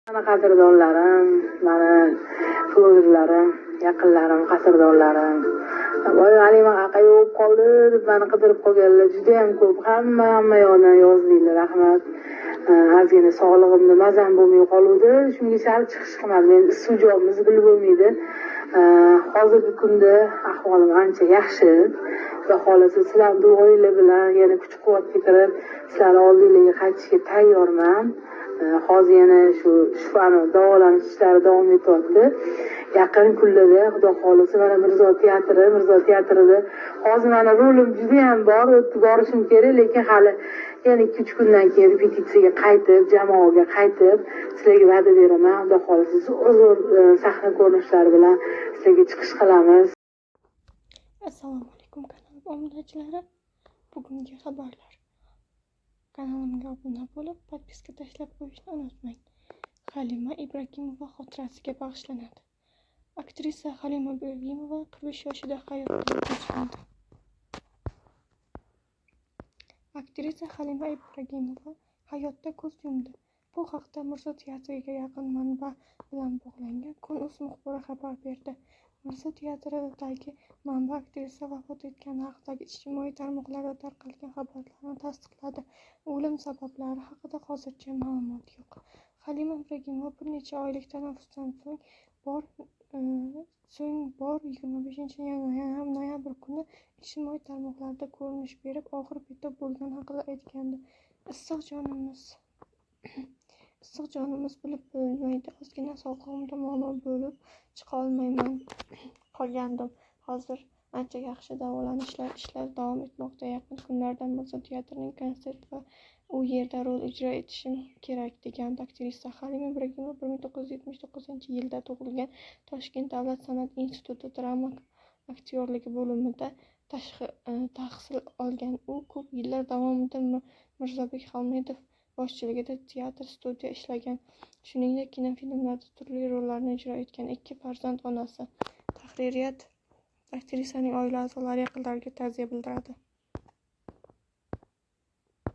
Mani qadrdonlarim, mani flogerlarim, yaqinlarim, qadrdonlarim. Voy, Halima aka yo'q qoldi deb mani qidirib qolganlar judayam ko'p. Hamma yoqdan yozdinglar, rahmat. Ozgina sog'lig'imni mazam bo'lmay qoluvdi. Shunga sal chiqish qilmadim. Endi issiq joyimizni bilib bo'lmaydi. Hozirgi kunda ahvolim ancha yaxshi. Xudo xohlasa, sizlarning duoyinglar bilan yana kuch quvvatga kirib, sizlarni oldinglarga qaytishga tayyorman. Hozir yana shu shifoni davolanish ishlari davom etyapti. Yaqin kunlarda, Xudo xohlasa, mana Mirzo teatrida hozir mana rolim judayam bor, o'tib borishim kerak, lekin hali yana 2-3 kundan keyin repetitsiyaga qaytib, jamoaga qaytib, sizlarga va'da beraman, Xudo xohlasa, zo'r zo'r sahna ko'rinishlari bilan sizlarga chiqish qilamiz. Assalomu alaykum, kanal obunachilari. Bugungi xabarlar. Kanalimga obuna bo'lib, подписка tashlab qo'yishni unutmang. Halima Ibragimova xotirasiga bag'ishlanadi. Aktrisa Halima Ibragimova 45 yoshida hayotdan ko'z yumdi. Aktrisa Halima Ibragimova hayotda ko'z yumdi. Bu haqda Mirzo teatriga yaqin manba bilan bog'langan Kun.uz muxbiri xabar berdi. Mirzo teatridagi manba aktrisa vafot etgani haqidagi ijtimoiy tarmoqlarda tarqalgan xabarlarni tasdiqladi. O'lim sabablari haqida hozircha ma'lumot yo'q. Halima Ibragimova bir necha oylik tanaffusdan so'ng bor 25 noyabr kuni ijtimoiy tarmoqlarda ko'rinish berib, og'ir betob bo'lgani haqida aytgandi. Issiq jonimiz bilib bo'lmaydi. Ozgina sog'lig'imda muammo bo'lib, chiqa olmay qolgandim. Hozir ancha yaxshi, davolanishlar ishlari davom etmoqda. Yaqin kunlarda Mirzo teatrining konsert va u yerda rol ijro etishim kerak, degandi aktrisa. Halima Ibragimova 1979-yilda tug'ilgan. Toshkent davlat san'at instituti drama aktyorligi bo'limida tahsil olgan. U ko'p yillar davomida Mirzobek Xolmedov boshchiligida teatr studiya ishlagan. Shuningdek, kinofilmlarda turli rollarni ijro etgan. 2 farzand onasi. Tahririyat aktrisaning oila a'zolari, yaqinlariga ta'ziya bildiradi.